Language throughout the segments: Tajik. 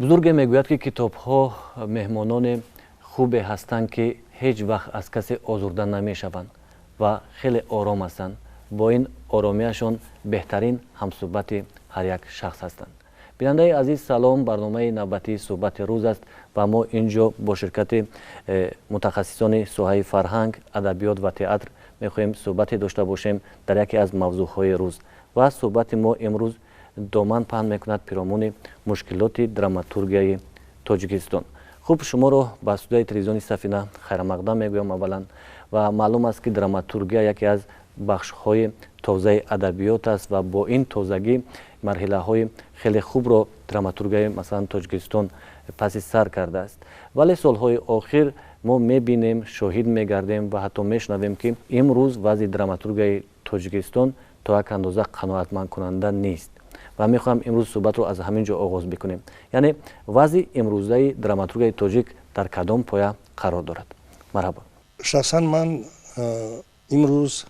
Бузурге мегӯяд, ки китобҳо меҳмонони хубе ҳастанд, ки ҳеҷ вақт аз касе озурда намешаванд ва хеле ором ҳастанд. Бо ин оромиашон беҳтарин ҳамсӯҳбати ҳар як шахс ҳастанд. Бинандаи азиз, салом. Барномаи навбатии суҳбати рӯз аст ва мо ин ҷо бо ширкати мутахассисони соҳаи фарҳанг, адабиёт ва театр мехоҳем суҳбате дошта бошем дар яке аз мавзӯъҳои рӯз. Ва суҳбати мо имрӯз доман паҳн мекунад пиромуни мушкилоти драматургияи Тоҷикистон. Хуб, шуморо ба студияи телевизиони Сафина хайрамақдам мегӯям аввалан. Ва маълум аст, ки драматургия яке аз бахшҳои тозаи адабиёт аст ва бо ин тозагӣ марҳилаҳои хеле хубро драматургияи, масалан, Тоҷикистон паси сар кардааст. Вале солҳои охир мо мебинем, шоҳид мегардем ва ҳатто мешунавем, ки имрӯз вазъи драматургияи Тоҷикистон то як андоза қаноатмандкунанда нест. Ва мехоҳам имрӯз суҳбатро аз ҳамин ҷо оғоз бикунем, яъне вазъи имрӯзаи драматургияи тоҷик дар кадом поя қарор дорад? Марҳабо. Шахсан ман имрӯз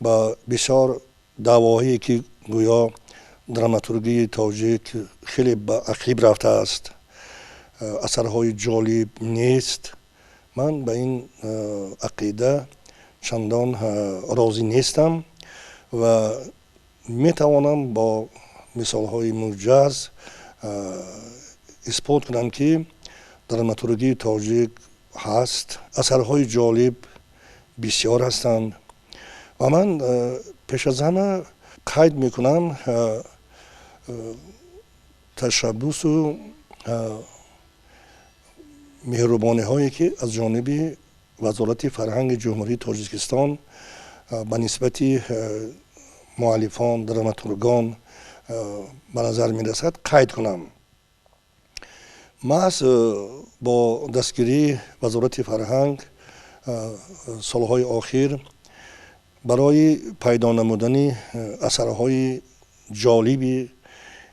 ба бисёр даъвоҳое, ки гӯё драматургияи тоҷик хеле ба ақиб рафтааст, асарҳои ҷолиб нест, ман ба ин ақида чандон розӣ нестам ва метавонам бо мисолҳои муҷаз исбот кунам, ки драматургии тоҷик ҳаст, асарҳои ҷолиб бисёр ҳастанд. Ва ман пеш аз ҳама қайд мекунам ташаббусу меҳрубониҳое, ки аз ҷониби Вазорати фарҳанги Ҷумҳурии Тоҷикистон ба нисбати муаллифон, драматургон ба назар мерасад, қайд кунам. Маҳз бо дастгирии Вазорати фарҳанг солҳои охир барои пайдо намудани асарҳои ҷолибе,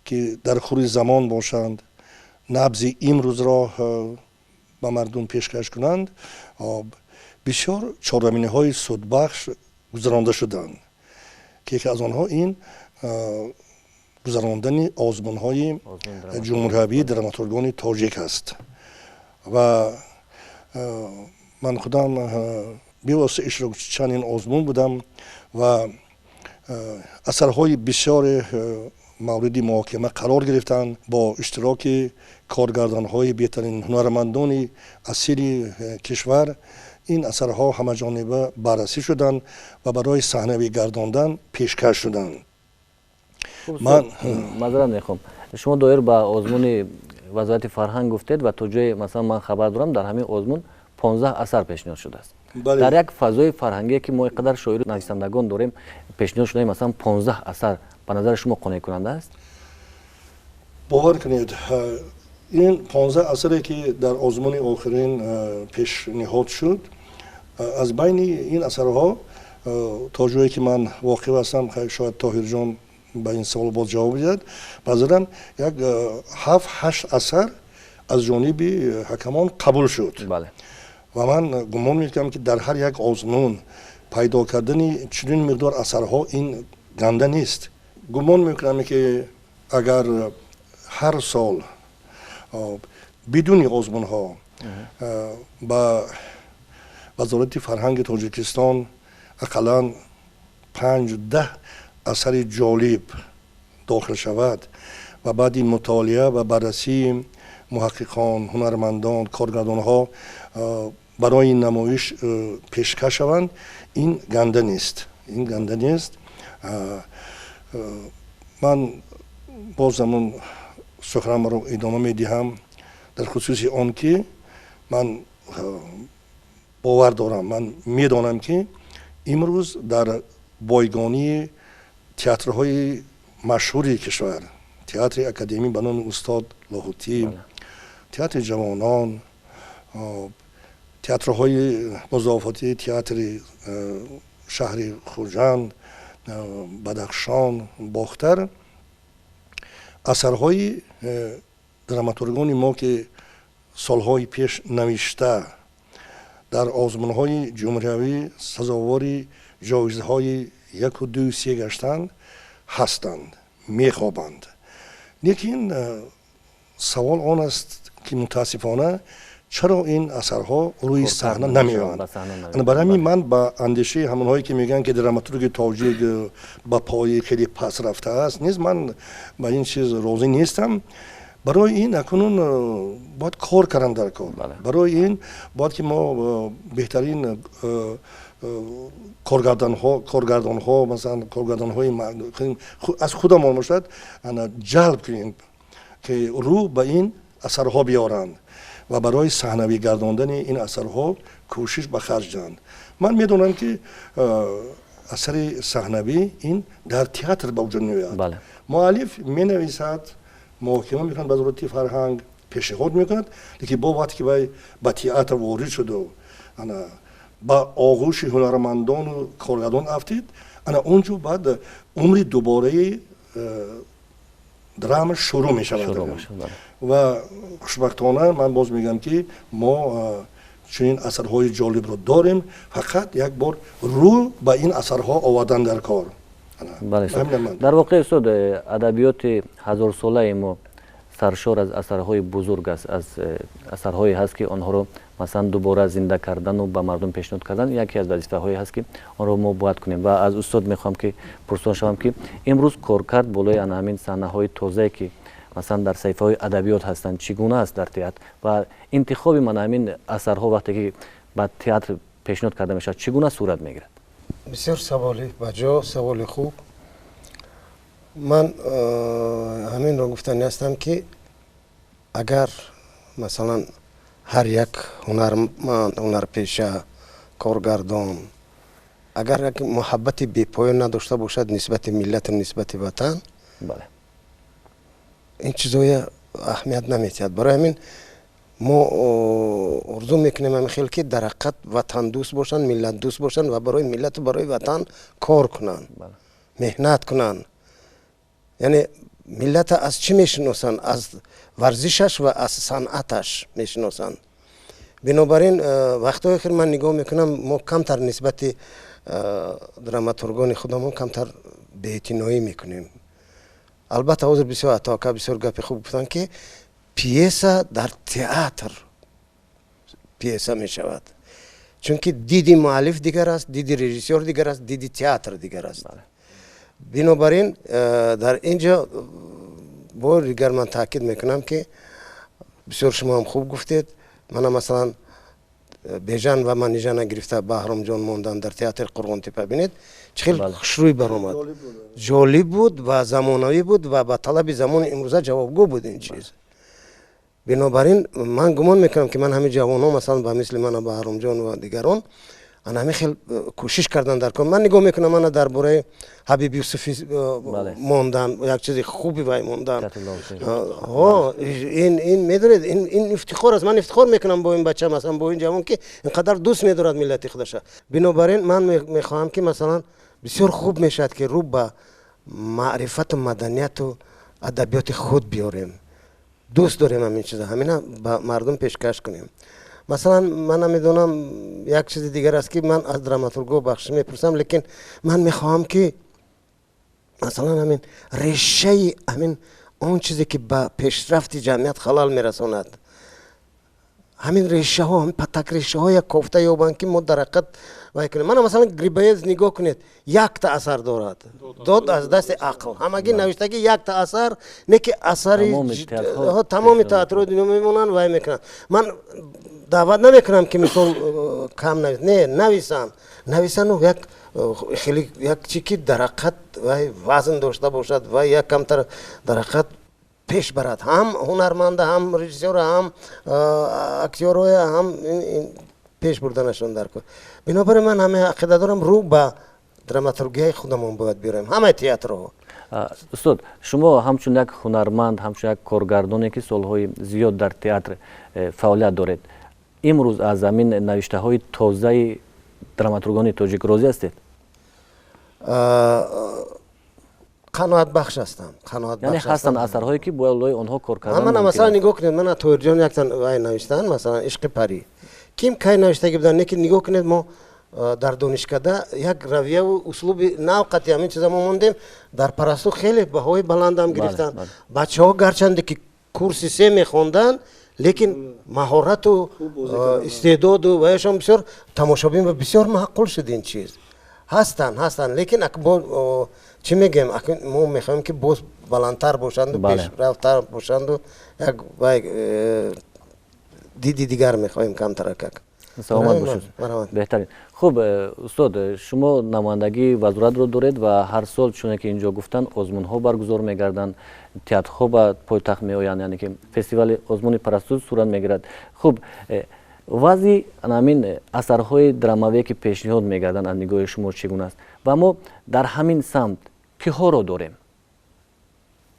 ки дар хури замон бошанд, набзи имрӯзро ба мардум пешкаш кунанд, бисёр чорабиниҳои судбахш гузаронда шуданд, ки яке аз онҳо ин гузарондани озмунҳои ҷумҳуриявии драматургони тоҷик аст. Ва ман худам бевосита иштирокчи чандин озмун будам ва асарҳои бисёре мавриди муҳокима қарор гирифтанд. Бо иштироки коргардонҳои беҳтарин, ҳунармандони асили кишвар ин асарҳо ҳамаҷониба баррасӣ шуданд ва барои саҳнавӣ гардондан пешкаш шуданд. Ман маъзарат мехоҳам, шумо доир ба озмуни Вазорати фарҳанг гуфтед ва то ҷое, масалан, ман хабар дорам, дар ҳамин озмун 15 асар пешниҳод шудааст. Дар як фазои фарҳангие, ки мо ин қадар шоиру нависандагон дорем, пешниҳод шудаи, масалан, 15 асар ба назари шумо қонеъкунанда аст? Бовар кунед, ин 15 асаре, ки дар озмуни охирин пешниҳод шуд, аз байни ин асарҳо, то ҷое ки ман воқиф ҳастам, шояд Тоҳирҷон ба ин савол боз ҷавоб диҳад, баъзан як ҳафт ҳашт асар аз ҷониби ҳакамон қабул шуд. Ва ман гумон мекунам, ки дар ҳар як озмун пайдо кардани чунин миқдор асарҳо ин ганда нест. Гумон мекунам, ки агар ҳар сол бидуни озмунҳо ба Вазорати фарҳанги Тоҷикистон ақаллан 5-10 асари ҷолиб дохил шавад ва баъди мутолиа ва баррасии муҳаққиқон, ҳунармандон, коргардонҳо барои намоиш пешкаш шаванд, ин ганда нест, ин ганда нест. Ман боз ҳамун суханамро идома медиҳам дар хусуси он, ки ман бовар дорам, ман медонам, ки имрӯз дар бойгонии театрҳои машҳури кишвар, Театри академӣ ба номи устод Лоҳутӣ, Театри ҷавонон, театрҳои музофотӣ, театри шаҳри Хуҷанд, Бадахшон, Бохтар, асарҳои драматургони мо, ки солҳои пеш навишта, дар озмунҳои ҷумҳуриявӣ сазовори ҷоизаҳои яку, ду, се гаштанд, ҳастанд, мехобанд. Лекин Савол он аст, ки мутаассифона чаро ин асарҳо рӯи саҳна намеоянд. Барои ҳамин ман ба андешаи ҳамонҳое, ки мегӯянд, ки драматурги тоҷик ба пои хеле паст рафтааст, низ ман ба ин чиз розӣ нестам. Барои ин акнун бояд кор кардан дар кор. Барои ин бояд, ки мо беҳтарин коргардонҳо, масалан, коргардонҳои аз худамон бошад, ҷалб кунем, ки рӯ ба ин асарҳо биёранд ва барои саҳнавӣ гардондани ин асарҳо кӯшиш ба харҷ диҳанд. Ман медонам, ки асари саҳнавӣ ин дар театр ба вуҷуд меояд. Муаллиф менависад, муҳокима мекунад, ба вазорати фарҳанг пешниҳод мекунад, лекин бо вақте ки вай ба театр ворид шуду ана ба оғӯши ҳунармандону коргардон афтид, ана он ҷо баъд умри дубораи драма шурӯъ мешавад. Ва хушбахтона, ман боз мегӯям, ки мо чунин асарҳои ҷолибро дорем, фақат як бор рӯ ба ин асарҳо овардан дар кор. Дар воқеъ, устод, адабиёти ҳазорсолаи мо саршор аз асарҳои бузург аст, аз асарҳое ҳаст, ки онҳоро, масалан, дубора зинда кардану ба мардум пешниҳод кардан яке аз вазифаҳое ҳаст, ки онро мо бояд кунем. Ва аз устод мехоҳам, ки пурсон шавам, ки имрӯз коркард болои ана ҳамин саҳнаҳои тозае, ки масалан дар саҳифаҳои адабиёт ҳастанд, чӣ гуна аст дар театр ва интихоби мана ҳамин асарҳо, вақте ки ба театр пешниҳод карда мешавад, чӣ гуна сурат мегирад? Бисёр саволи баҷо, саволи хуб. Ман ҳаминро гуфтанӣ ҳастам, ки агар, масалан, ҳар як ҳунарманд, ҳунарпеша, коргардон агар як муҳаббати бепоён надошта бошад нисбати миллату нисбати ватан, ин чизоя аҳамият наметиҳад. Барои ҳамин мо орзу мекунем ҳамин хел, ки дар ҳақиқат ватандӯст бошанд, миллатдӯст бошанд ва барои миллату барои ватан кор кунанд, меҳнат кунанд. Яъне миллата аз чӣ мешиносанд? Аз варзишаш ва аз санъаташ мешиносанд. Бинобар ин вақтҳои охир ман нигоҳ мекунам, мо камтар нисбати драматургони худамон камтар беэътиноӣ мекунем. Албатта, ҳозир бисёр Атоака бисёр гапи хуб гуфтанд, ки пьеса дар театр пьеса мешавад, чунки диди муаллиф дигар аст, диди режиссёр дигар аст, диди театр дигар аст. Бинобар ин дар ин ҷо бор дигар ман таъкид мекунам, ки бисёр шумо ҳам хуб гуфтед. Мана, масалан, Бежан ва Манижана гирифта Баҳромҷон мондан дар театри Қурғонтепа, бинед, чӣ хел хушрӯй баромад, ҷолиб буд ва замонавӣ буд ва ба талаби замони имрӯза ҷавобгӯ буд ин чиз. Бинобар ин ман гумон мекунам, ки ман ҳамин ҷавонҳо, масалан, ба мисли мана Баҳромҷон ва дигарон, ана ҳамин хел кӯшиш кардан дар кор. Ман нигоҳ мекунам, мана дар бораи Ҳабиб Юсуфи мондан, як чизи хуби вай мондан. Ин медонед, ин ифтихор аст. Ман ифтихор мекунам бо ин бача, масалан, бо ин ҷавон, ки инқадар дӯст медорад миллати худаша. Бинобар ин ман мехоҳам, ки, масалан, бисёр хуб мешавад, ки рӯ ба маърифату маданияту адабиёти худ биёрем. Дӯст дорем ҳамин чиза, ҳамина ба мардум пешкаш кунем. Масалан, ман намедонам, як чизи дигар аст, ки ман аз драматургҳо бахшиш мепурсам, лекин ман мехоҳам, ки, масалан, ҳамин решаи ҳамин он чизе, ки ба пешрафти ҷамъият халал мерасонад, ҳамин решаҳо, ҳамин патак решаҳоя кофта ёбанд, ки мо дар ҳақиқат вай кунем. Мана, масалан, Грибоедов нигоҳ кунед, якта асар дорад, «Дод аз дасти ақл». Ҳамагӣ навиштагӣ якта асар, не ки асари тамоми театрҳои дунё мемонанд, вай мекунанд. Ман даъват намекунам, ки мисол кам навис, не, нависанд, нависану як хеле як чи, ки дар ҳақиқат вай вазн дошта бошад ва як камтар дар ҳақиқат пеш барад ҳам ҳунарманда, ҳам режиссёра, ҳам актёрҳоя, ҳам пеш бурданашон дар кор. Бинобар ин ман ҳама ақида дорам, рӯ ба драматургияи худамон бояд биёрем, ҳамаи театрҳо. Устод, шумо ҳамчун як ҳунарманд, ҳамчун як коргардоне, ки солҳои зиёд дар театр фаъолият доред, имрӯз аз ҳамин навиштаҳои тозаи драматургони тоҷик розӣ ҳастед? Қаноатбахш ҳастам. Яъне ҳастанд асарҳое, ки болои онҳо кор кардан? Мана, масалан, нигоҳ кунед, мана Тоҳирҷон яктан вай навиштанд, масалан, «Ишқи парӣ». Ким кай навиштагӣ буданд, не ки нигоҳ кунед, мо дар донишкада як равияву услуби нав қатъи ҳамин чиза мо мондем, дар «Парасту» хеле баҳои баландам гирифтанд бачаҳо, гарчанде ки Курси се мехонданд, лекин маҳорату истеъдоду ваяшон бисёр тамошобин ва бисёр маъқул шуд. Ин чиз ҳастанд, лекин бо чӣ мегӯем, мо мехоҳем, ки боз баландтар бошанду пешрафтар бошанду, як вай диди дигар мехоҳем камтаракак. Саломат бошед, беҳтарин. Хуб, устод, шумо намояндагии вазоратро доред ва ҳар сол, чуне ки инҷо гуфтанд, озмунҳо баргузор мегарданд, театрҳо ба пойтахт меоянд, яъне ки фестивали озмуни Парасту сурат мегирад. Хуб, вазъи ҳамин асарҳои драмавие, ки пешниҳод мегарданд, аз нигоҳи шумо чӣ гуна аст ва мо дар ҳамин самт киҳоро дорем?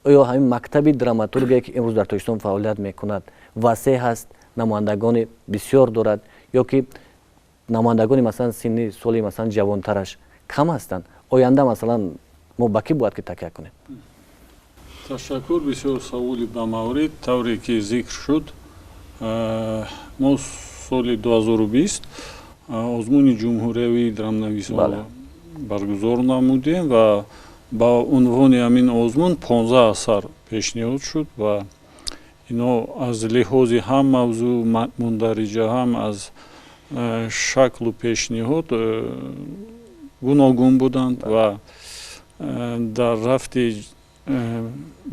Оё ҳамин мактаби драматургие, ки имрӯз дар Тоҷикистон фаъолият мекунад, васеъ ҳаст, намояндагони бисёр дорад ё ки намояндагони, масалан, синни соли, масалан, ҷавонтараш кам ҳастанд? Оянда, масалан, мо ба кӣ бояд ки такя кунем? Ташаккур, бисёр саволи бамаврид. Тавре ки зикр шуд, мо соли 2020 озмуни ҷумҳуриявии драмнависонро баргузор намудем ва ба унвони ҳамин озмун 15 асар пешниҳод шуд ва ино аз лиҳози ҳам мавзӯъ, мундариҷа, ҳам аз шаклу пешниҳод гуногун буданд ва дар рафти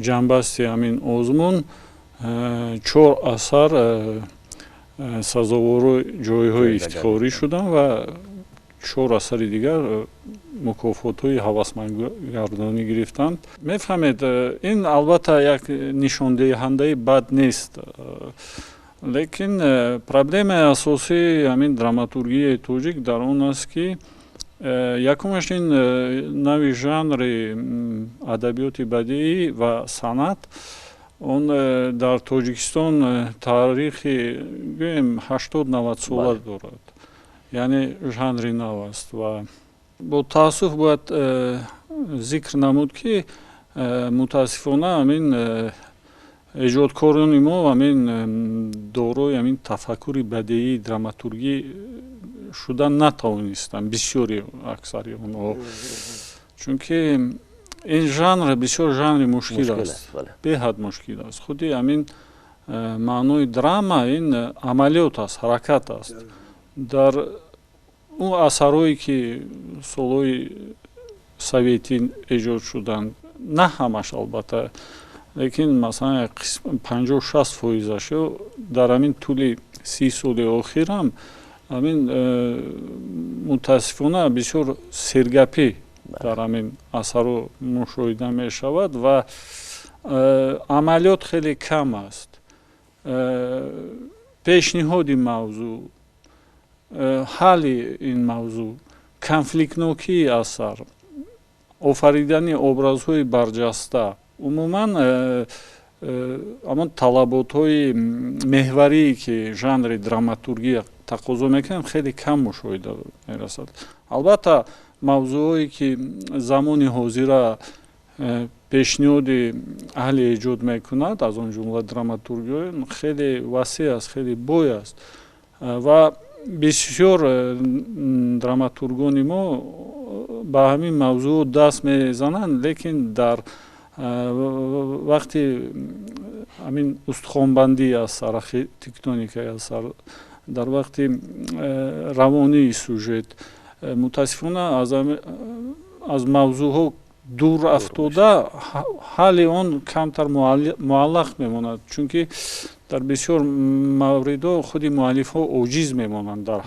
ҷамъбасти ҳамин озмун чор асар сазовори ҷойҳои ифтихорӣ шуданд ва чор асари дигар мукофотҳои ҳавасмандгардонӣ гирифтанд. Мефаҳмед, ин албатта як нишондиҳандаи бад нест, лекин проблемаи асосии ҳамин драматургияи тоҷик дар он аст, ки якумаш ин нави жанри адабиёти бадиӣ ва санъат, он дар Тоҷикистон таърихи, гӯем, 80-90 сола дорад, яъне жанри нав аст. Ва бо таассуф бояд зикр намуд, ки мутаассифона ҳамин эҷодкорони мо ҳамин дорои ҳамин тафаккури бадиии драматургӣ шуда натавонистанд, бисёри, аксари онҳо, чунки ин жанр бисёр жанри мушкил аст, беҳад мушкил аст. Худи ҳамин маънои драма ин амалиёт аст, ҳаракат аст. Дар он асарҳое, ки солҳои советӣ эҷод шуданд, на ҳамаш албатта, лекин масалан 50-60 фоизаш дар ҳамин тӯли 30 соли охирам ҳамин мутаассифона бисёр сергапӣ дар ҳамин асарҳо мушоҳида мешавад ва амалиёт хеле кам аст. Пешниҳоди мавзӯъ, ҳалли ин мавзӯъ, конфликтнокии асар, офаридани образҳои барҷаста, умуман ҳамон талаботҳои меҳварие, ки жанри драматургия тақозо мекунад, хеле кам мушоҳида мерасад. Албатта, мавзӯъҳое, ки замони ҳозира пешниҳоди аҳли эҷод мекунад, аз он ҷумла драматургиҳо, хеле васеъ аст, хеле бой аст ва бисёр драматургони мо ба ҳамин мавзӯъ даст мезананд, лекин дар вақти ҳамин устухонбандии асар, архитектоникаи асар, дар вақти равонии сюжет мутаассифона аз мавзӯъҳо дур афтода, ҳалли он камтар муаллақ мемонад, чунки дар бисёр мавридҳо худи муаллифҳо оҷиз мемонанд дар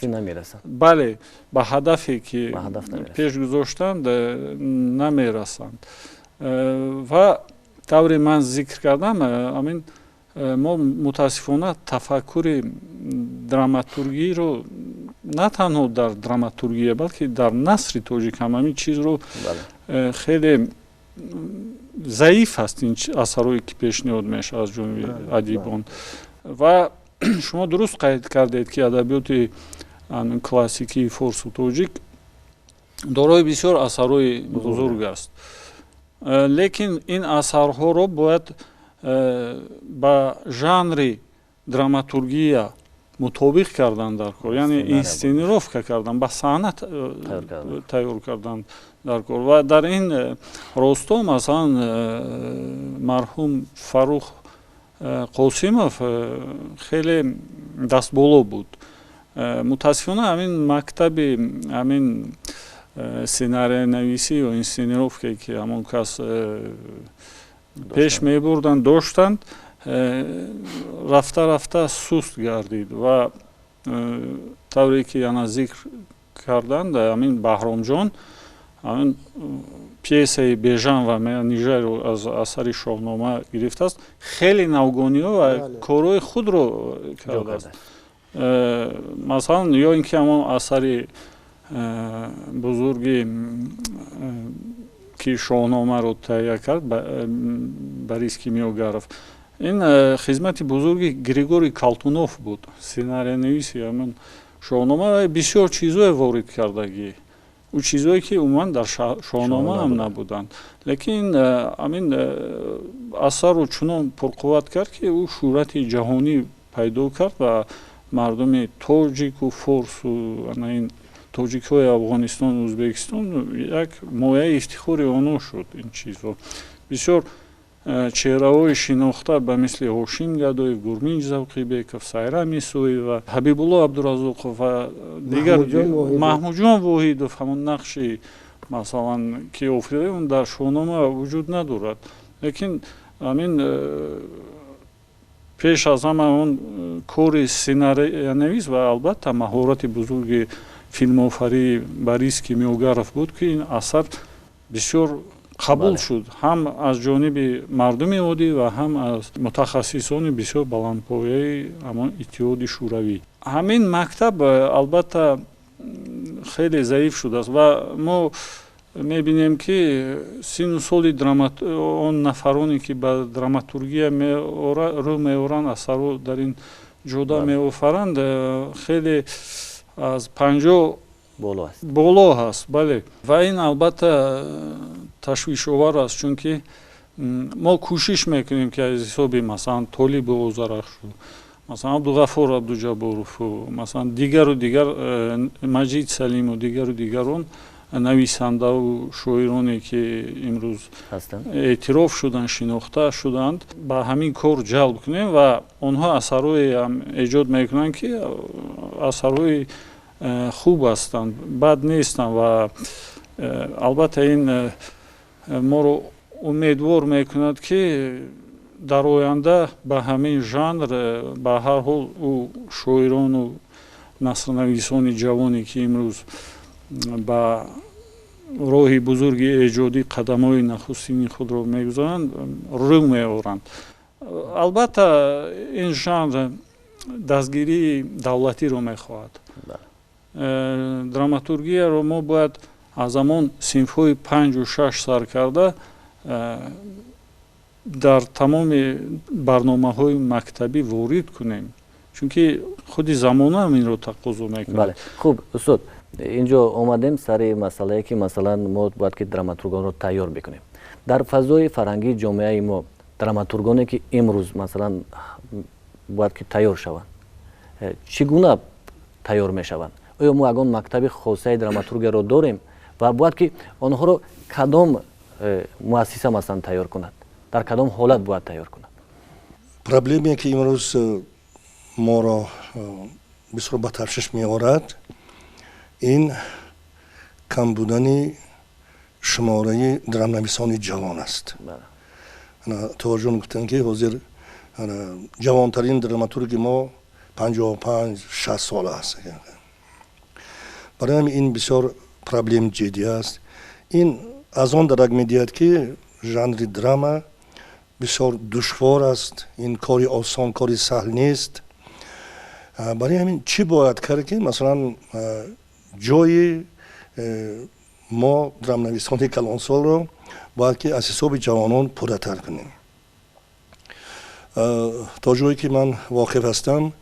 Намерасанд. Бале, ба ҳадафе, ки пеш гузоштанд, намерасанд. Ва тавре ман зикр кардам, ҳамин мо мутаассифона тафаккури драматургиро на танҳо дар драматургия, балки дар насри тоҷик ҳам ҳамин чизро хеле заиф аст, ин асарҳое, ки пешниҳод мешавад аз ҷониби адибон. Ва шумо дуруст қайд кардед, ки адабиёти классикии форсу тоҷик дорои бисёр асарҳои бузург аст, лекин ин асарҳоро бояд ба жанри драматургия мутобиқ кардан дар кор, яъне инсценировка кардан, ба саҳна тайёр кардан дар кор. Ва дар ин росто, масалан, марҳум Фаррух Қосимов хеле дастболо буд. Мутаассифона, ҳамин мактаби ҳамин сценариянависӣ ё инсценировка, ки ҳамон кас пеш мебурданд, доштанд, рафта рафта суст гардид. Ва тавре ки ана зикр карданд, ҳамин Баҳромҷон ҳамин пьесаи «Бежан ва Манижаро» аз асари «Шоҳнома» гирифтааст, хеле навгониҳо ва корҳои худро кардааст. Масалан, ё ин ки ҳамон асари бузурги, ки «Шоҳномаро» таҳия кард, Борис Кимёгаров, ин хизмати бузурги Григорий Калтунов буд, сценариянависи ҳамин «Шоҳнома». Бисёр чизое ворид кардагӣ, ӯ чизое, ки умуман дар «Шоҳнома» ҳам набуданд, лекин ҳамин асарро чунон пурқувват кард, ки ӯ шӯҳрати ҷаҳонӣ пайдо кард ва мардуми тоҷику форсу ана ин тоҷикҳои Афғонистону Ӯзбекистон як мояи ифтихори онҳо шуд ин чизҳо. Бисёр чеҳраҳои шинохта ба мисли Ҳошим Гадоев, Гурминҷ Завқибеков, Сайра Мисоева, Ҳабибулло Абдуразоқов ва дигар, Маҳмудҷон Воҳидов, ҳамон нақши, масалан, ки офарида, он дар «Шоҳнома» вуҷуд надорад, лекин ҳамин пеш аз ҳама он кори сценариянавис ва албатта маҳорати бузурги филмофарии Борис Кимёгаров буд, ки ин асар бисёр қабул шуд ҳам аз ҷониби мардуми оддӣ ва ҳам аз мутахассисони бисёр баландпояи ҳамон Иттиҳоди Шӯравӣ. Ҳамин мактаб албатта хеле заиф шудааст ва мо мебинем, ки сину соли он нафароне, ки ба драматургия рӯ меоранд, асарҳо дар ин ҷода меофаранд, хеле аз 50 боло ҳаст. Бале, ва ин албатта ташвишовар аст, чунки мо кӯшиш мекунем, ки аз ҳисоби, масалан, Толибу Озарахшу, масалан, Абдуғаффор Абдуҷабборову, масалан, дигару дигар, Маҷид Салиму дигару дигарон нависандаву шоироне, ки имрӯз эътироф шуданд, шинохта шуданд, ба ҳамин кор ҷалб кунем. Ва онҳо асарҳоеам эҷод мекунанд, ки асарҳои хуб ҳастанд, бад нестанд. Ва албатта ин моро умедвор мекунад, ки дар оянда ба ҳамин жанр ба ҳар ҳол ӯ шоирону насрнависони ҷавоне, ки имрӯз ба роҳи бузурги эҷодӣ қадамҳои нахустини худро мегузоранд, рӯ меоранд. Албатта ин жанр дастгирии давлатиро мехоҳад. Драматургияро мо бояд аз ҳамон синфҳои панҷу шаш сар карда дар тамоми барномаҳои мактабӣ ворид кунем, чунки худи замона ҳам инро тақозо мекунад. Бале, хуб, устод, инҷо омадем сари масъалае, ки масалан мо бояд ки драматургонро тайёр бикунем. Дар фазои фарҳангии ҷомеаи мо драматургоне, ки имрӯз масалан бояд ки тайёр шаванд, чӣ гуна тайёр мешаванд? Оё мо ягон мактаби хосаи драматургияро дорем ва бояд ки онҳоро кадом муассиса масалан тайёр кунад, дар кадом ҳолат бояд тайёр кунад? Проблеме, ки имрӯз моро бисёр ба ташвиш меорад, ин кам будани шумораи драмнависони ҷавон аст. Тоҷон гуфтанд, ки ҳозир ҷавонтарин драматурги мо 55-60 сола аст. Барои ҳамин ин бисёр проблеми ҷиддӣ аст. Ин аз он дарак медиҳад, ки жанри драма бисёр душвор аст. Ин кори осон, кори саҳл нест. Барои ҳамин чӣ бояд кард, ки масалан ҷои мо драмнависони калонсолро бояд ки аз ҳисоби ҷавонон пурратар кунем? То ҷое ки ман воқиф ҳастам,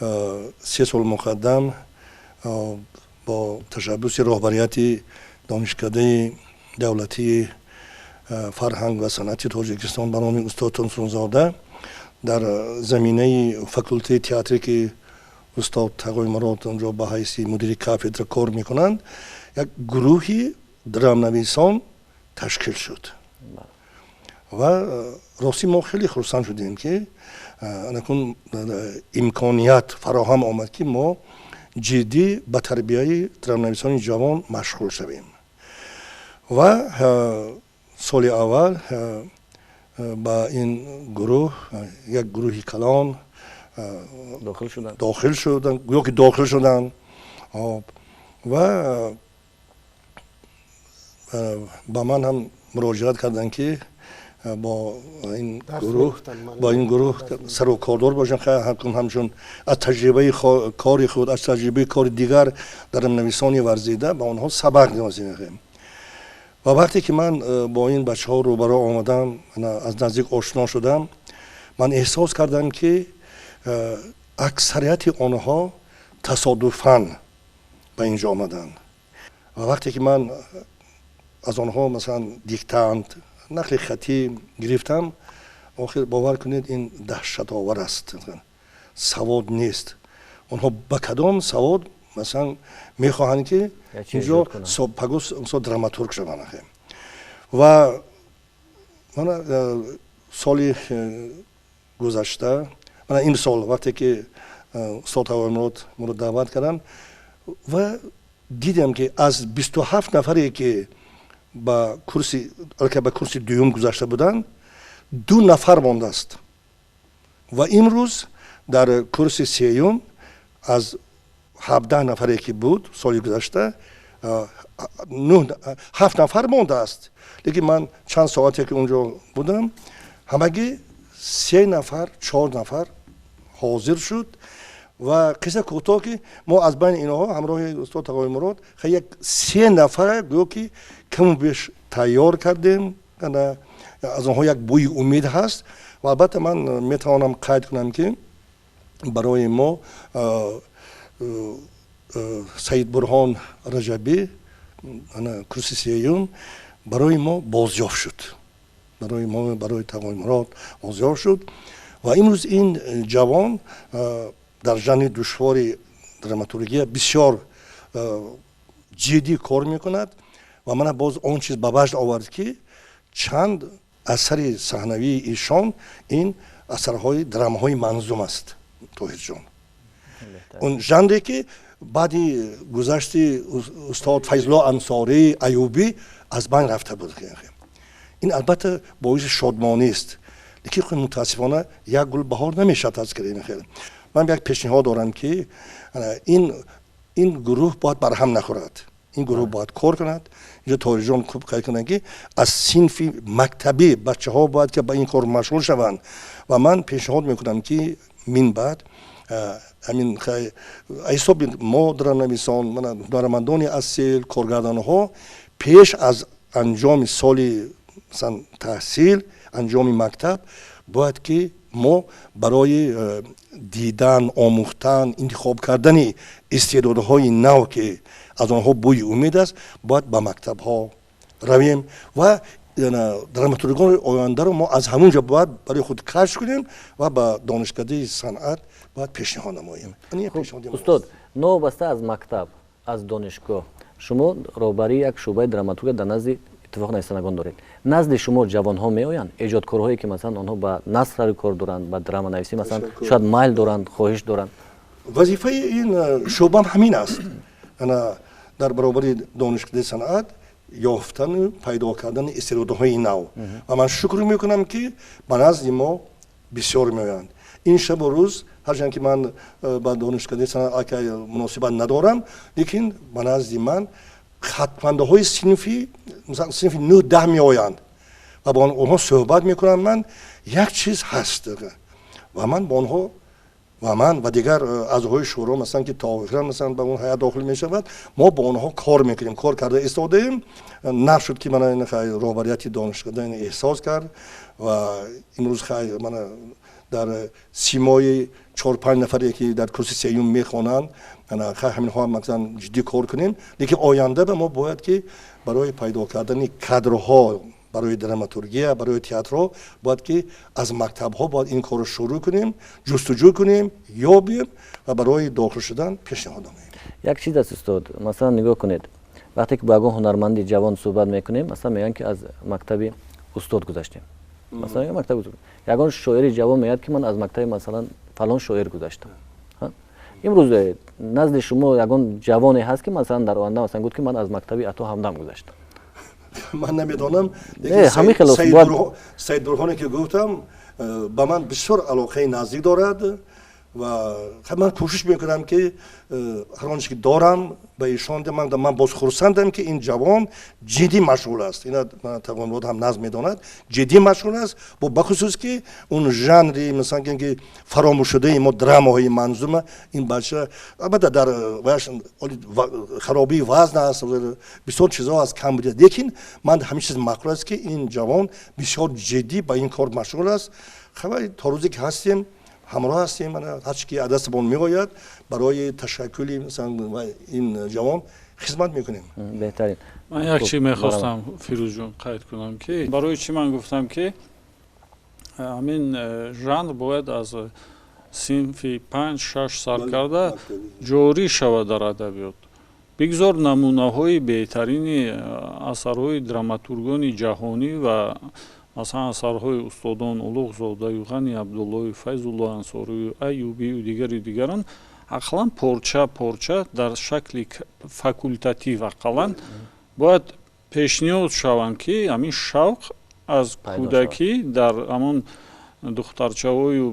3 сол муқаддам бо ташаббуси роҳбарияти Донишкадаи давлатии фарҳанг ва санъати Тоҷикистон ба номи устод Турсунзода дар заминаи факултети театре, ки устод Тағои Мурод онҷо ба ҳайси мудири кафедра кор мекунанд, як гурӯҳи драмнависон ташкил шуд. Ва ростӣ мо хеле хурсанд шудем, ки анакун имконият фароҳам омад, ки мо ҷиддӣ ба тарбияи драманависони ҷавон машғул шавем. Ва соли аввал ба ин гурӯҳ як гурӯҳи калон дохил шуданд, гӯё ки дохил шуданд. Ва ба ман ҳам муроҷиат карданд, ки бо ин гурӯҳ сару кордор бошам, ҳамчун аз таҷрибаи кори худ, аз таҷрибаи кори дигар драманависони варзида ба онҳо сабақ мехоҳем. Ва вақте ки ман бо ин бачаҳо рӯбаро омадам, аз наздик ошно шудам, ман эҳсос кардам, ки аксарияти онҳо тасодуфан ба ин ҷо омаданд. Ва вақте ки ман аз онҳо, масалан, диктант, нақли хатӣ гирифтам, охир, бовар кунед, ин даҳшатовар аст. Савод нест. Онҳо ба кадом савод, масалан, мехоҳанд, ки инҷо пагоҳ драматург шаванд? Ва мана соли гузашта, мана имсол, вақте ки устод Тағоимурод моро даъват карданд ва дидем, ки аз 27 нафаре, ки ба курси дуюм гузашта буданд, ду нафар мондааст. Ва имрӯз дар курси сеюм аз 17 нафаре, ки буд соли гузашта, ҳафт нафар мондааст. Лекин ман чанд соате ки унҷо будам, ҳамагӣ се нафар, чор нафар ҳозир шуд. Ва қисса кӯтоҳ, ки мо аз байни инҳо ҳамроҳи устод Тағоимурод як се нафара гӯё ки каму беш тайёр кардем, аз онҳо як бӯи умед ҳаст. Ва албатта ман метавонам қайд кунам, ки барои мо Саидбурҳон Раҷабӣ, курси сеюм, барои мо бозёфт шуд, барои мо, барои Тағоимурод бозёфт шуд. Ва имрӯз ин ҷавон дар жанри душвори драматургия бисёр ҷиддӣ кор мекунад. Ва мана боз он чиз ба ваҷд овард, ки чанд асари саҳнавии ишон ин асарҳои драмаҳои манзум аст, Тоҳирҷон, он жанре ки баъди гузашти устод Файзулло Ансорӣ Аюбӣ аз байн рафта буд. Ин албатта боиси шодмонист, лекин мутаассифона як гул баҳор намешавад. Аз хел ман як пешниҳод дорам, ки ин гурӯҳ бояд барҳам нахӯрад, ин гурӯҳ бояд кор кунад. Инҷо Тоҳирҷон хуб қайд кунанд, ки аз синфи мактабӣ бачаҳо бояд ки ба ин кор машғул шаванд. Ва ман пешниҳод мекунам, ки мин баъд ҳамин ҳисоби мо, драманависон, ҳунармандони асил, коргардонҳо, пеш аз анҷоми соли, масалан, таҳсил, анҷоми мактаб, бояд ки мо барои дидан, омӯхтан, интихоб кардани истеъдодҳои нав, ки аз онҳо бӯи умед аст, бояд ба мактабҳо равем ва драматургони ояндаро мо аз ҳамун ҷо бояд барои худ кашф кунем ва ба Донишкадаи санъат бояд пешниҳод намоем. Устод, новобаста аз мактаб, аз донишгоҳ, шумо роҳбарии як шӯъбаи драматургия дар назди Иттифоқи нависандагон доред. Назди шумо ҷавонҳо меоянд, эҷодкорҳое, ки, масалан, онҳо ба наср сари кор доранд, ба драманависӣ, масалан, шояд майл доранд, хоҳиш доранд? Вазифаи ин шӯъбам ҳамин аст: дар баробари Донишкадаи санъат ёфтану пайдо кардани истеъдодҳои нав. Ва ман шукр мекунам, ки ба назди мо бисёр меоянд. Ин шабу рӯз, ҳарчанд ки ман ба Донишкадаи санъат аллакай муносибат надорам, лекин ба назди ман хатмандаҳои синфи нӯҳ, 10 меоянд ва бо онҳо суҳбат мекунам. Ман як чиз ҳаст ва ман бо онҳо ва ман ва дигар аъзоҳои шӯро, масалан, ки Тоҳира, масалан, ба он ҳайат дохил мешавад, мо бо онҳо кор мекунем, кор карда истодаем. Нашуд, ки мана роҳбарияти донишкада эҳсос кард ва имрӯз мана дар симои чор панҷ нафаре, ки дар курси сеюм мехонанд, ҳаминҳо, масалан, ҷиддӣ кор кунем. Лекин оянда ба мо бояд ки барои пайдо кардани кадрҳо барои драматургия, барои театрҳо, бояд ки аз мактабҳо бояд ин корро шурӯъ кунем, ҷустуҷӯ кунем, ёбем ва барои дохил шудан пешниҳод намоем. Як чиз аст, устод. Масалан, нигоҳ кунед, вақте ки бо ягон ҳунарманди ҷавон суҳбат мекунем, масалан, мегӯянд, ки аз мактаби устод гузаштем. Масалан, мактаб ягон шоири ҷавон меояд, ки ман аз мактаби, масалан, фалон шоир гузаштам. Имрӯз назди шумо ягон ҷавоне ҳаст, ки, масалан, дар оянда, масалан, гуфт, ки ман аз мактаби Ато Ҳамдам гузаштам? Ман намедонам. Саид Бурҳоне, ки гуфтам, ба ман бисёр алоқаи наздик дорад ва ман кӯшиш мекунам, ки ҳар он чизе ки дорам, ба ишон. Ман боз хурсандам, ки ин ҷавон ҷиддӣ машғул аст. Ина Тавонмурод ҳам назм медонад, ҷиддӣ машғул аст, бо бахусус ки он жанри, масалан, ки фаромӯшшудаи мо, драмаҳои манзума, ин бача албатта дар харобии вазн аст, бисёр чизҳо аст, кам буд, лекин ман ҳамин чиз маъқул аст, ки ин ҷавон бисёр ҷиддӣ ба ин кор машғул аст. То рӯзе ки ҳастем, ҳамроҳ ҳастем, ҳарчи ки аз дастамон меояд, барои ташаккули, масалан, ин ҷавон хизмат мекунем. Беҳтарин. Ман як чи мехостам, Фирӯзҷон, қайд кунам, ки барои чӣ ман гуфтам, ки ҳамин жанр бояд аз синфи 5-6 сар карда ҷорӣ шавад дар адабиёт. Бигзор намунаҳои беҳтарини асарҳои драматургони ҷаҳонӣ ва, масалан, асарҳои устодон Улуғзодаю Ғани Абдуллоев, Файзулло Ансорию, Аюбию дигару дигарон ақаллан порча порча дар шакли факултатив ақаллан бояд пешниҳод шаванд, ки ҳамин шавқ аз кӯдакӣ дар ҳамон духтарчаҳою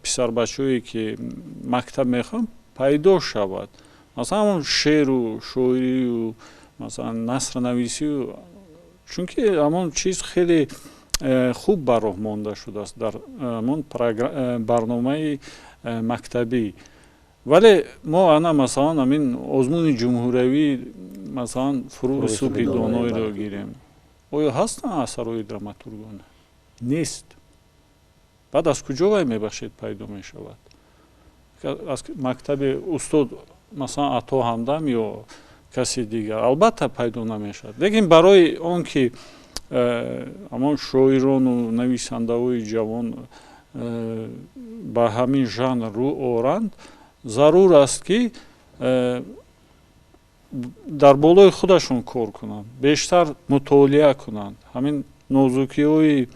писарбачаҳое, ки мактаб мехоҳанд, пайдо шавад. Масалан, ҳамон шеъру шоирию, масалан, насрнависию, чунки ҳамон чиз хеле хуб ба роҳ монда шудааст дар ҳамон барномаи мактабӣ. Вале мо ана, масалан, ҳамин озмуни ҷумҳуриявӣ, масалан, «Фуруғи субҳи доноиро» гирем, оё ҳастанд асарҳои драматургона? Нест. Баъд аз куҷо вай, мебахшед, пайдо мешавад? Аз мактаби устод, масалан, Ато Ҳамдам ё каси дигар албатта пайдо намешавад. Лекин барои он ки ҳамон шоирону нависандаҳои ҷавон ба ҳамин жанр рӯ оранд, зарур аст, ки дар болои худашон кор кунанд, бештар мутолиа кунанд, ҳамин нозукиҳои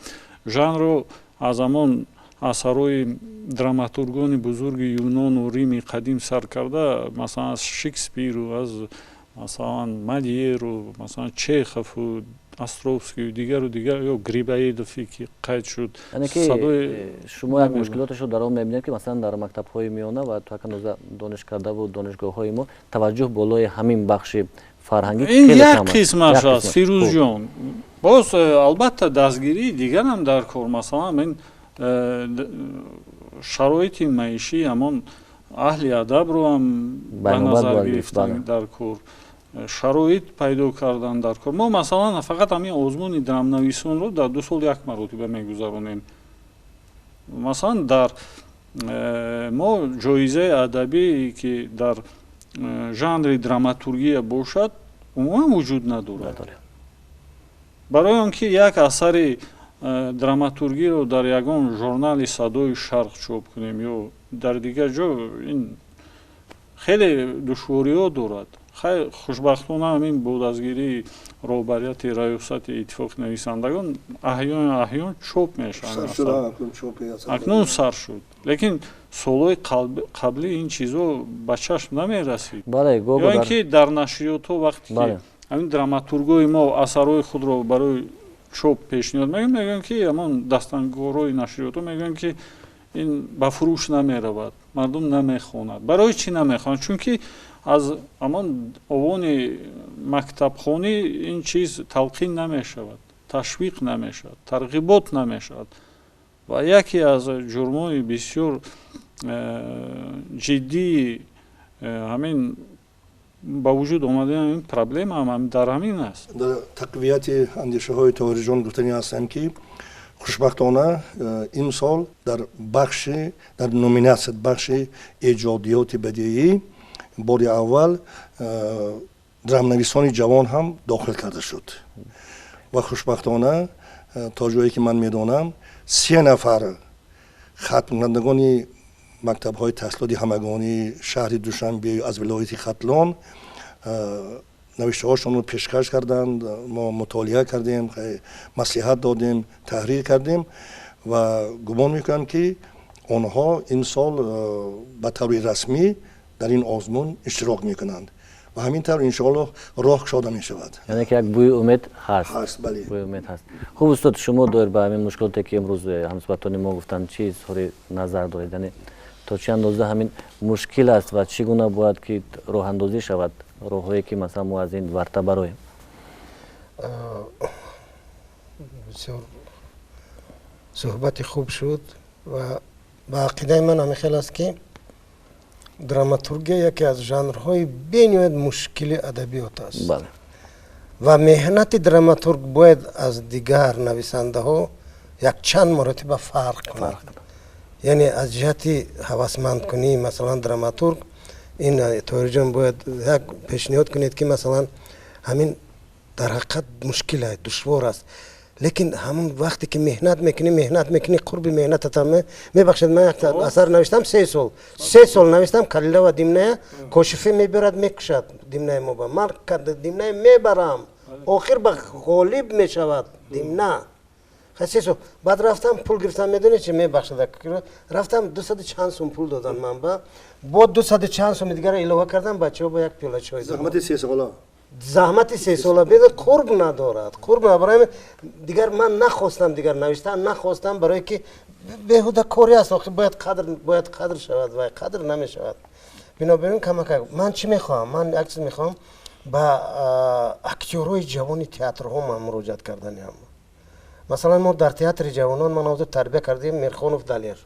жанрро аз ҳамон асарҳои драматургони бузурги Юнону Рими қадим сар карда, масалан, аз Шекспиру, аз, масалан, Молиеру, масалан, Чехову, Островскию, дигару дигар, ё Грибоедове, ки қайд шуд. Яъне ки шумо як мушкилоташро дар он мебинед, ки, масалан, дар мактабҳои миёна ва то ҳанӯза донишкардаву донишгоҳҳои мо таваҷҷӯҳ болои ҳамин бахши фарҳангӣ ин як қисмаш аст, Фирӯзҷон. Боз албатта дастгирии дигарам дар кор, масалан, ин шароити маишии ҳамон аҳли адабро ҳам ба назар гирифтан дар кор, шароит пайдо кардан дар кор. Мо, масалан, фақат ҳамин озмуни драмнависонро дар 2 сол як маротиба мегузаронем. Масалан, дар мо ҷоизаи адабӣ, ки дар жанри драматургия бошад, умуман вуҷуд надорад. Барои он ки як асари драматургиро дар ягон журнали «Садои Шарқ» чоп кунем ё дар дигар ҷо, ин хеле душвориҳо дорад. Хайр, хушбахтона, ҳамин бо дастгирии роҳбарияти раёсати Иттифоқи нависандагон аҳён аҳён чоп мешаванд, акнун сар шуд, лекин солҳои қаблӣ ин чизҳо ба чашм намерасид. Ё ин ки дар нашриётҳо вақте ки ҳамин драматургои мо асарҳои худро барои чоп пешниҳод мекунанд, мегӯянд, ки ҳамон дастангорҳои нашриётҳо мегӯянд, ки ин ба фурӯш намеравад, мардум намехонад. Барои чӣ намехонад? Чунки аз ҳамон овони мактабхонӣ ин чиз талқин намешавад, ташвиқ намешавад, тарғибот намешавад. Ва яке аз ҷурмҳои бисёр ҷиддии ҳамин ба вуҷуд омадани ин проблема ҳам дар ҳамин аст. Дар тақвияти андешаҳои Тоҳириҷон гуфтанӣ ҳастам, ки хушбахтона имсол дар бахши, дар номинатсия бахши эҷодиёти бадиӣ бори аввал драмнависони ҷавон ҳам дохил карда шуд ва хушбахтона, то ҷое ки ман медонам, се нафар хатмкунандагони мактабҳои таҳсилоти ҳамагонии шаҳри Душанбе аз вилояти Хатлон. Навиштаҳошонро пешкаш карданд, мо мутолиа кардем, маслиҳат додем, таҳрир кардем ва гумон мекунам, ки онҳо имсол ба таври расмӣ дар ин озмун иштирок мекунанд ва ҳамин тавр, иншоаллоҳ, роҳ кушода мешавад. Яъне ки як бӯи умед ҳаст. Ҳаст, бале. Бӯи умед ҳаст. Хуб, устод, шумо доир ба ҳамин мушкилоте, ки имрӯз ҳамсуҳбатони мо гуфтанд, чӣ изҳори назар доред? Яъне то чӣ андоза ҳамин мушкил аст ва чӣ гуна бояд ки роҳандозӣ шавад, роҳҳое ки, масалан, мо аз ин варта бароем? Бисёр суҳбати хуб шуд ва ба ақидаи ман ҳамин хел аст, ки драматургия яке аз жанрҳои бениҳоят мушкили адабиёт аст ва меҳнати драматург бояд аз дигар нависандаҳо якчанд маротиба фарқ кунад. Яъне аз ҷиҳати ҳавасмандкунӣ, масалан, драматург ин, Тоҳирҷон, бояд як пешниҳод кунед, ки масалан ҳамин дар ҳақиқат мушкил аст, душвор аст, лекин ҳамон вақте ки меҳнат мекунӣ, меҳнат мекунӣ, қурби меҳнатата. Мебахшед, ман як асар навиштам, 3 сол, 3 сол навиштам, «Калила ва Димная». Кошифе мебарад, мекушад Димнаи моба, ман Димная мебарам, охир ба ғолиб мешавад Димна. 3 сол баъд рафтам, пул гирифтам. Медонед чи, мебахшад, рафтам, дусаду чанд сум пул додан ман ба бо дусаду чанд суми дигара илова кардам, бачаҳо ба як пиёла чой. Заҳмати сесола. Заҳмати сесола беда қурб надорад, қурб. Барои дигар ман нахостам, дигар навиштан нахостам, барое ки беҳуда кори аст. Охир бояд қадр, бояд қадр шавад ва қадр намешавад. Бинобар ин камакак ман чӣ мехоҳам? Ман як чиз мехоҳам, ба актёрҳои ҷавони театрҳо ман муроҷиат карданиам. Масалан, мо дар театри ҷавонон ман ҳозир тарбия кардем Мирхонов Далер.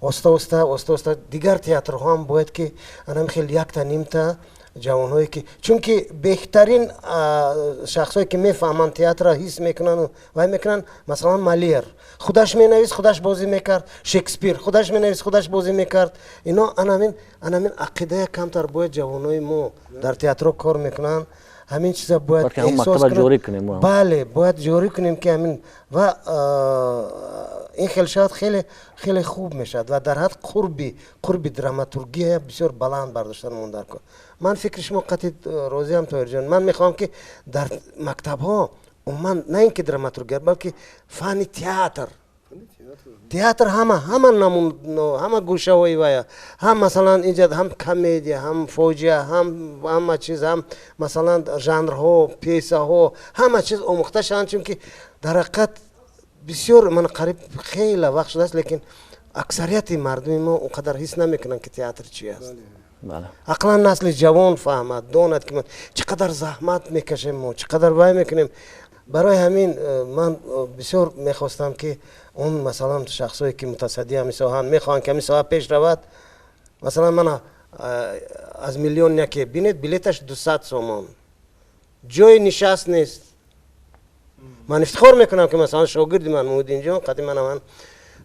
Оста оста, оста оста дигар театрҳо ҳам бояд ки анам хел якта нимта ҷавонҳое ки, чунки беҳтарин шахсое ки мефаҳманд, театрро ҳис мекунанд, вай мекунанд. Масалан, Молер худаш менавист, худаш бозӣ мекард, Шекспир худаш менавист, худаш бозӣ мекард. Ино анамин ақидая камтар бояд ҷавонҳои мо дар театрҳо кор мекунанд, ҳамин чиза бояд эҳсос. Бале, бояд ҷорӣ кунем, ки ҳамин ва ин хел шавад, хеле хеле хуб мешавад ва дар ҳад қурби драматургия бисёр баланд бардоштан мондар кор. Ман фикри шумо қатъи розиам, Тоҳирҷон. Ман мехоҳам, ки дар мактабҳо умуман на ин ки драматургия, балки фанни театр, театр ҳама намун, ҳама гӯшаҳои вая, ҳам масалан инҷа ҳам комедия, ҳам фоҷиа, ҳам ҳама чиз, ҳам масалан жанрҳо, пьесаҳо, ҳама чиз омӯхта шаванд, чунки дар ҳақиқат бисёр ман қариб хеле вақт шудааст, лекин аксарияти мардуми мо он қадар ҳис намекунанд, ки театр чи аст. Ақлан насли ҷавон фаҳмад, донад, ки чӣ қадар заҳмат мекашем мо, чӣ қадар вай мекунем. Барои ҳамин ман бисёр мехостам, ки он масалан шахсое ки мутасадди ҳамин соҳаанд, мехоҳанд, ки ҳамин соҳа пеш равад. Масалан, мана аз миллион яке бинед, билеташ 200 сомон, ҷои нишаст нест. Ман ифтихор мекунам, ки масалан шогирди ман Муҳиддинҷон қади мана ман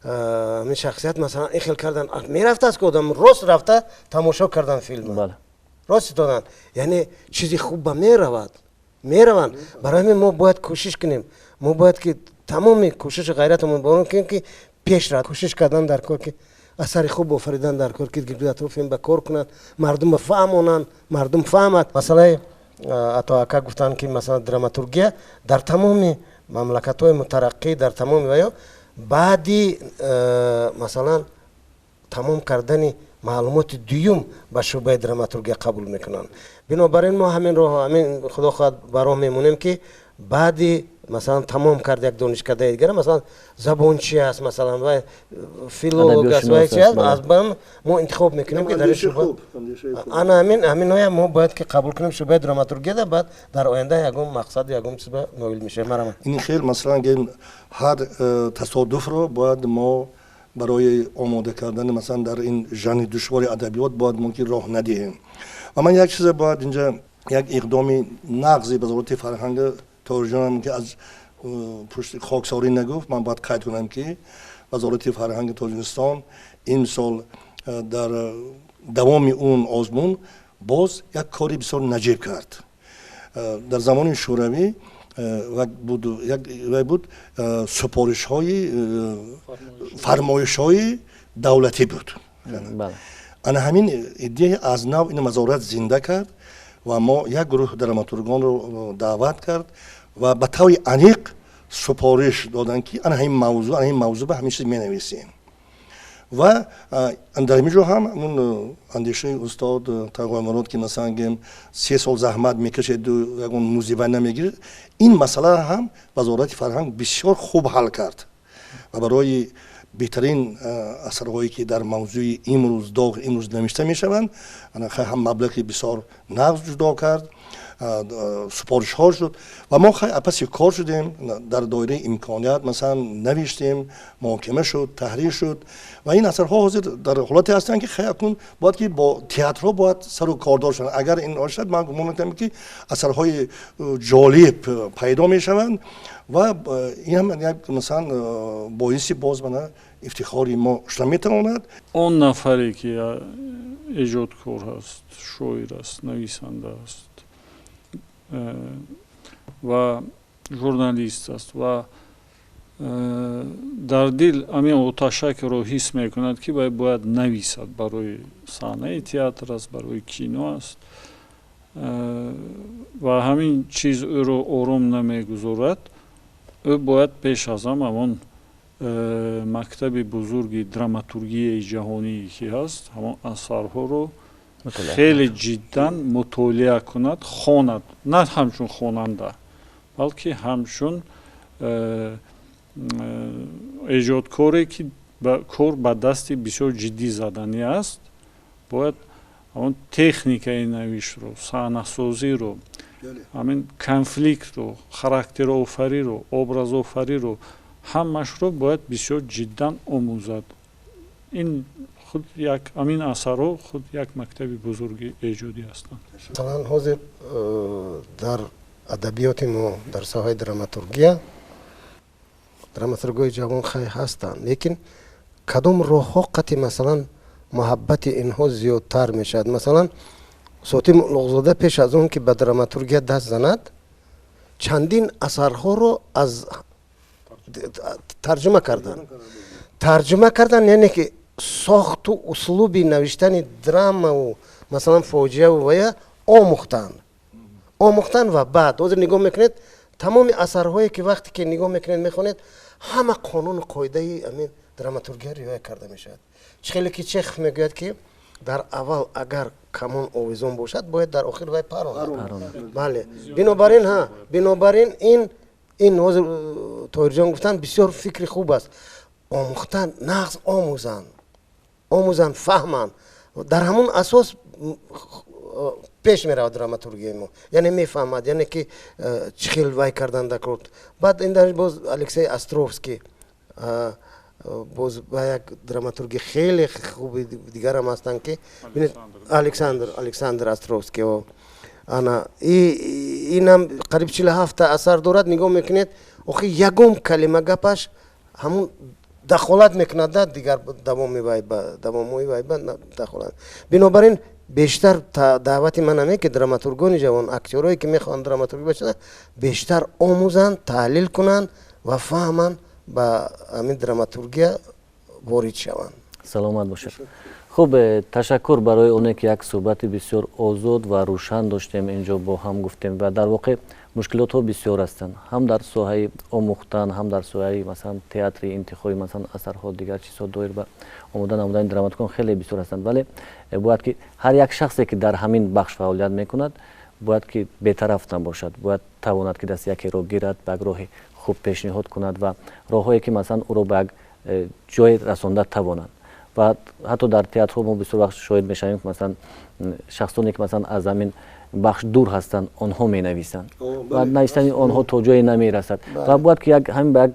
ҳамин шахсият масалан ин хел кардан мерафтааст, ки одам рост рафта тамошо кардан филм рост доданд, яъне чизи хуб ба меравад, мераванд. Барои ҳамин мо бояд кӯшиш кунем, мо бояд ки тамоми кӯшишу ғайратамон борон кунем, ки пеш равад. Кӯшиш кардан дар кор, ки асари хуб офаридан дар кор, ки атрофи ба кор кунанд, мардум фаҳмонанд, мардум фаҳмад. Масъалаи ато ака гуфтанд, ки масалан драматургия дар тамоми мамлакатҳои мутараққӣ, дар тамоми ваё баъди масалан тамом кардани маълумоти дуюм ба шӯъбаи драматургия қабул мекунанд. Бинобар ин мо ҳамин роҳ, ҳамин, худо хоҳад, ба роҳ мемонем, ки баъди масалан тамом кард як донишкадаи дигара, масалан забончи аст, масалан вай филолог аст, вай чи аст, аз мо интихоб мекунем, ки дар шӯъба ана ҳамин ҳаминҳоя мо бояд ки қабул кунем шӯъбаи драматургияда. Баъд дар оянда ягон мақсаду ягон чиз ба ноил мешавем. Марама. Ин хел масалан гем ҳар тасодуфро бояд мо барои омода кардани масалан дар ин жанри душвори адабиёт бояд мо ки роҳ надиҳем. Ва ман як чизе бояд инҷа, як иқдоми нағзи вазорати фарҳанг, Тоҳирҷонам ки аз пушти хоксорӣ нагуфт, ман бояд қайд кунам, ки вазорати фарҳанги Тоҷикистон имсол дар давоми он озмун боз як кори бисёр наҷиб кард. Дар замони Шӯравӣ вай буд, супоришҳои, фармоишҳои давлатӣ буд. Ана ҳамин идея аз нав ин вазорат зинда кард. Ва мо як гурӯҳ драматургонро даъват кард ва ба таври аниқ супориш доданд, ки ана ҳамин мавзӯъ, ана ҳамин мавзӯъ ба ҳамин чиз менависем. Ва дар ҳамин ҷо ҳам ҳамун андешаи устод Тағоймурод, ки масалан гем 3 сол заҳмат мекашеду ягон музива намегиред, ин масъала ҳам Вазорати фарҳанг бисёр хуб ҳал кард ва барои беҳтарин асарҳое, ки дар мавзӯи имрӯз, доғ имрӯз навишта мешаванд, ҳам маблағи бисёр нағз ҷудо кард, супоришҳо шуд ва мо хай паси кор шудем, дар доираи имконият масалан навиштем, муҳокима шуд, таҳрир шуд ва ин асарҳо ҳозир дар ҳолате ҳастанд, ки хай акнун бояд ки бо театрҳо бояд сару кордор шаванд. Агар ин бошад, ман гумон мекунам, ки асарҳои ҷолиб пайдо мешаванд ва ин ҳам як масалан боиси боз мана ифтихори мо шуда метавонад. Он нафаре ки эҷодкор аст, шоир аст, нависанда аст ва журналист аст ва дар дил ҳамин оташакро ҳис мекунад, ки вай бояд нависад, барои саҳнаи театр аст, барои кино аст, ва ҳамин чиз ӯро ором намегузорад, ӯ бояд пеш аз ҳама ҳамон мактаби бузурги драматургияи ҷаҳоние ки ҳаст, ҳамон асарҳоро хеле ҷиддан мутолиа кунад, хонад, на ҳамчун хонанда, балки ҳамчун эҷодкоре, ки кор ба дасти бисёр ҷиддӣ заданӣ аст. Бояд ҳамон техникаи навиштро, саҳнасозиро, ҳамин конфликтро, характерофариро, образофариро, ҳамашро бояд бисёр ҷиддан омӯзад. Ин худ як, ҳамин асарҳо худ як мактаби бузурги эҷодӣ ҳастанд. Масалан, ҳозир дар адабиёти мо, дар соҳаи драматургия драматургҳои ҷавон хай ҳастанд, лекин кадом роҳҳо қати масалан муҳаббати инҳо зиёдтар мешавад? Масалан, Сотим Улуғзода пеш аз он ки ба драматургия даст занад, чандин асарҳоро аз тарҷума карданд, яъне ки сохту услуби навиштани драмаву масалан фоҷиаву вая омӯхтанд. Ва баъд ҳозир нигоҳ мекунед, тамоми асарҳое ки вақте ки нигоҳ мекунед, мехонед, ҳама қонуну қоидаи амин драматургия риоя карда мешавад. Чӣ хеле ки Чехов мегӯяд, ки дар аввал агар камон овезон бошад, бояд дар охир вай паронад. Бале, бинобар ин ҳа, бинобар ин ҳозир Тоҳирҷон гуфтанд, бисёр фикри хуб аст. Омӯхтан, нағз омӯзанд, омӯзанд, фаҳманд, дар ҳамон асос пеш меравад драматургияи мо, яъне мефаҳмад, яъне ки чӣ хел вай кардан дакор. Баъд ин дар боз Алексей Островский, боз ба як драматурги хеле хуби дигарам ҳастанд, ки Александр Островский. Ана инам қариб 47та асар дорад. Нигоҳ мекунед, охи ягон калима гапаш ҳамун дахолат мекунад да дигар давоми вай ба давомҳои вай ба дахолат. Бинобар ин бештар даъвати ман ҳаме, ки драматургони ҷавон, актёрое ки мехоҳанд драматургӣ бошанд, бештар омӯзанд, таҳлил кунанд ва фаҳманд, ба ҳамин драматургия ворид шаванд. Саломат бошед. Хуб, ташаккур барои оне ки як суҳбати бисёр озод ва рӯшан доштем, инҷо бо ҳам гуфтем. Ва дар воқеъ мушкилотҳо бисёр ҳастанд, ҳам дар соҳаи омӯхтан, ҳам дар соҳаи масалан театри, интихоби масалан асарҳо, дигар чизҳо доир ба омода намудани драматургон хеле бисёр ҳастанд. Вале бояд ки ҳар як шахсе, ки дар ҳамин бахш фаъолият мекунад, бояд ки бетараф набошад, бояд тавонад, ки дасти якеро гирад, ба як роҳи хуб пешниҳод кунад ва роҳҳое ки масалан ӯро ба як ҷое расонда тавонанд. Ва ҳатто дар театрҳо мо бисёр вақт шоҳид мешавем, ки масалан шахсоне, ки масалан аз ҳамин бахш дур ҳастанд, онҳо менависанд ва нависани онҳо то ҷое намерасад. Ва бояд ки як ҳамин ба як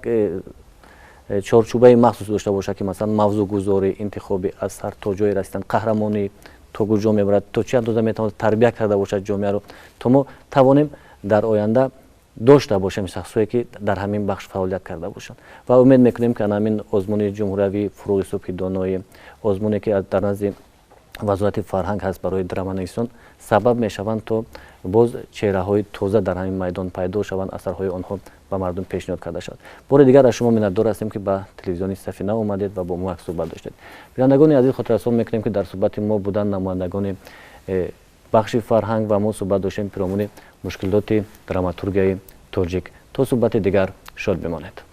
чорчӯбаи махсус дошта бошад, ки масалан мавзӯъгузорӣ, интихоби асар, то ҷое расидан, қаҳрамонӣ то куҷо мебарад, то чӣ андоза метавонад тарбия карда бошад ҷомеаро, то мо тавонем дар оянда дошта бошем шахсое, ки дар ҳамин бахш фаъолият карда бошанд. Ва умед мекунем, ки ҳамин озмуни ҷумҳуриявии «Фурӯғи субҳи доноӣ», озмуне ки дар назди Вазорати фарҳанг ҳаст барои драманависон, сабаб мешаванд, то боз чеҳраҳои тоза дар ҳамин майдон пайдо шаванд, асарҳои онҳо ба мардум пешниҳод карда шавад. Бори дигар аз шумо миннатдор ҳастем, ки ба телевизиони Сафина омадед ва бо мо як суҳбат доштед. Бинандагони азиз, хотиррасон мекунем, ки дар суҳбати мо буданд намояндагони Бахши фарҳанг ва мо суҳбат доштем пиромуни мушкилоти драматургияи тоҷик. То суҳбати дигар шод бимонед.